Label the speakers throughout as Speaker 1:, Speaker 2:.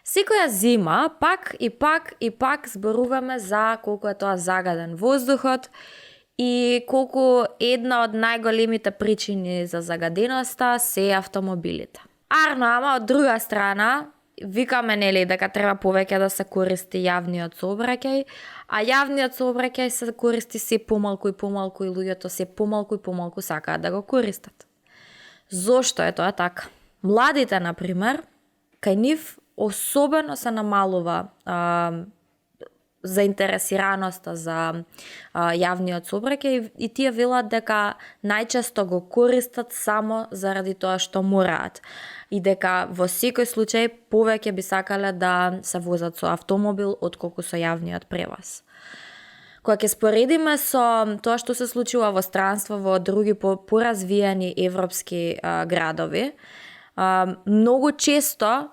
Speaker 1: Секоја зима пак и пак зборуваме за колку е тоа загаден воздухот и колку една од најголемите причини за загаденоста се автомобилите. Ама од друга страна, викаме нели дека треба повеќе да се користи јавниот сообраќај, а јавниот сообраќај се користи се помалку и помалку и луѓето се помалку и помалку сакаат да го користат. Зошто е тоа така? Младите, например, кај нив особено се намалува заинтересираноста за јавниот сообраќај и тие велат дека најчесто го користат само заради тоа што мораат и дека во секој случај повеќе би сакале да се возат со автомобил отколку со јавниот превоз. Кога ќе споредиме со тоа што се случува во странство во други поразвиени европски градови, многу често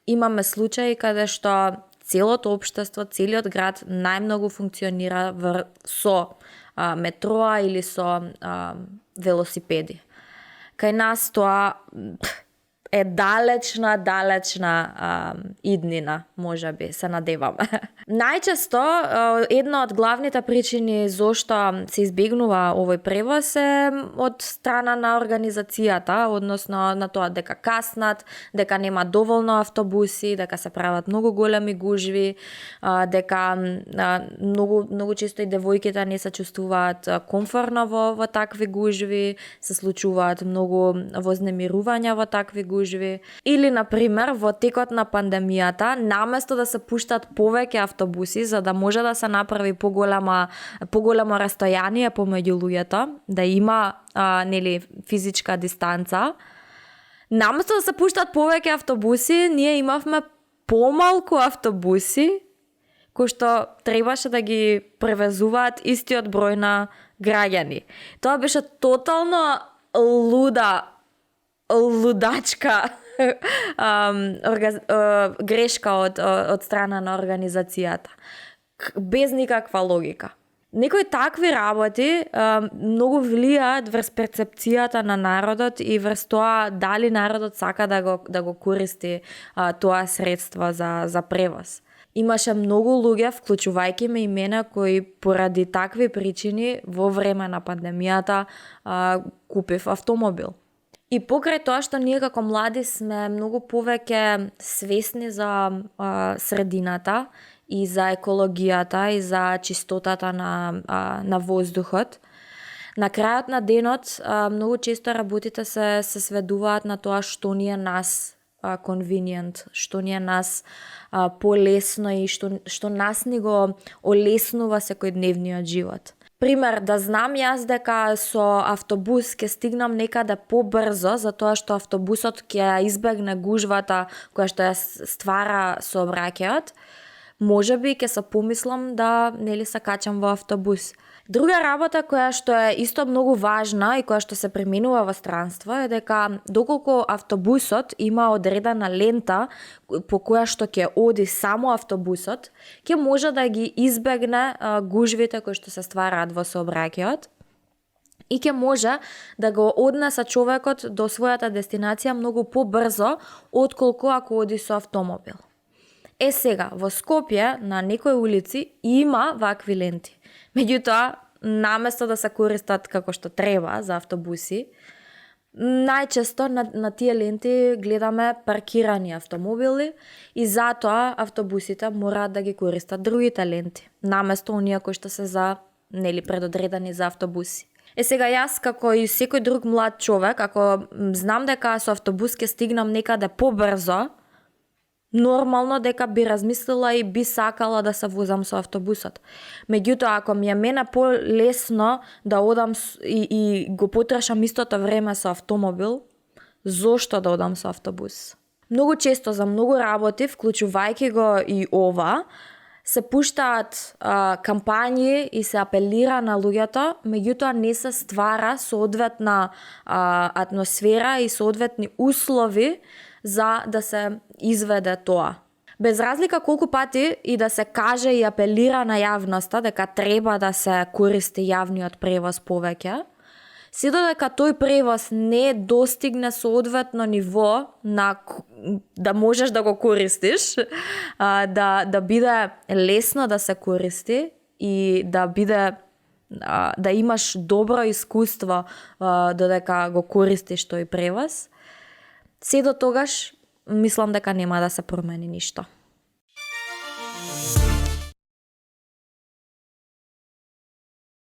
Speaker 1: имаме случаи каде што целото општество, целиот град најмногу функционира со метроа или со велосипеди. Кај нас тоа е далечна иднина, можеби, се надеваме. Најчесто, една од главните причини зошто се избегнува овој превоз е од страна на организацијата, односно на тоа дека каснат, дека нема доволно автобуси, дека се прават многу големи гужви, дека многу често и девојките не се чувствуваат комфортно во такви гужви, се случуваат многу вознемирувања во такви гужви. Или, например, во текот на пандемијата, наместо да се пуштат повеќе автобуси за да може да се направи поголемо растојание помеѓу луѓето, да има нели физичка дистанца, наместо да се пуштат повеќе автобуси, ние имавме помалку автобуси кои што требаше да ги превезуваат истиот број на граѓани. Тоа беше тотално лудачка грешка од страна на организацијата. Без никаква логика. Некои такви работи многу влијаат врз перцепцијата на народот и врз тоа дали народот сака да го користи тоа средство за превоз. Имаше многу луѓе, вклучувајќи ме и мене, кои поради такви причини во време на пандемијата купив автомобил. И покрај тоа што ние како млади сме многу повеќе свесни за средината и за екологијата и за чистотата на воздухот, на крајот на денот многу често работите се сведуваат на тоа што ни е нас convenient, што ни е нас полесно и што нас ни го олеснува секојдневниот живот. Пример, да знам јас дека со автобус ќе стигнам некаде побрзо, затоа што автобусот ќе избегне гужвата која што ја ствара сообраќајот, можеби ќе се помислам да нели се качам во автобус. Друга работа која што е исто многу важна и која што се применува во странство е дека доколку автобусот има одредена лента по која што ќе оди само автобусот, ќе може да ги избегне гужвите кои што се ствараат во сообраќајот и ќе може да го однесе човекот до својата дестинација многу побрзо отколку ако оди со автомобил. Сега, во Скопје на некои улици има вакви ленти. Меѓутоа, наместо да се користат како што треба за автобуси, најчесто на тие ленти гледаме паркирани автомобили и затоа автобусите мораат да ги користат другите ленти, наместо оние кои што се за нели предодредени за автобуси. Сега јас како и секој друг млад човек, ако знам дека со автобус ќе стигнам некаде побрзо, нормално дека би размислила и би сакала да се возам со автобусот. Меѓутоа, ако ми е мене полесно да одам и го потрошам истото време со автомобил, зошто да одам со автобус? Многу често за многу работи, вклучувајќи го и ова, се пуштаат кампањи и се апелира на луѓето, меѓутоа не се ствара соодветна атмосфера и соодветни услови за да се изведе тоа. Без разлика колку пати и да се каже и апелира на јавноста дека треба да се користи јавниот превоз повеќе, Се додека тој превоз не достигне соодветно ниво да можеш да го користиш, да биде лесно да се користи и да биде да имаш добро искуство додека го користиш тој превоз, се до тогаш мислам дека нема да се промени ништо.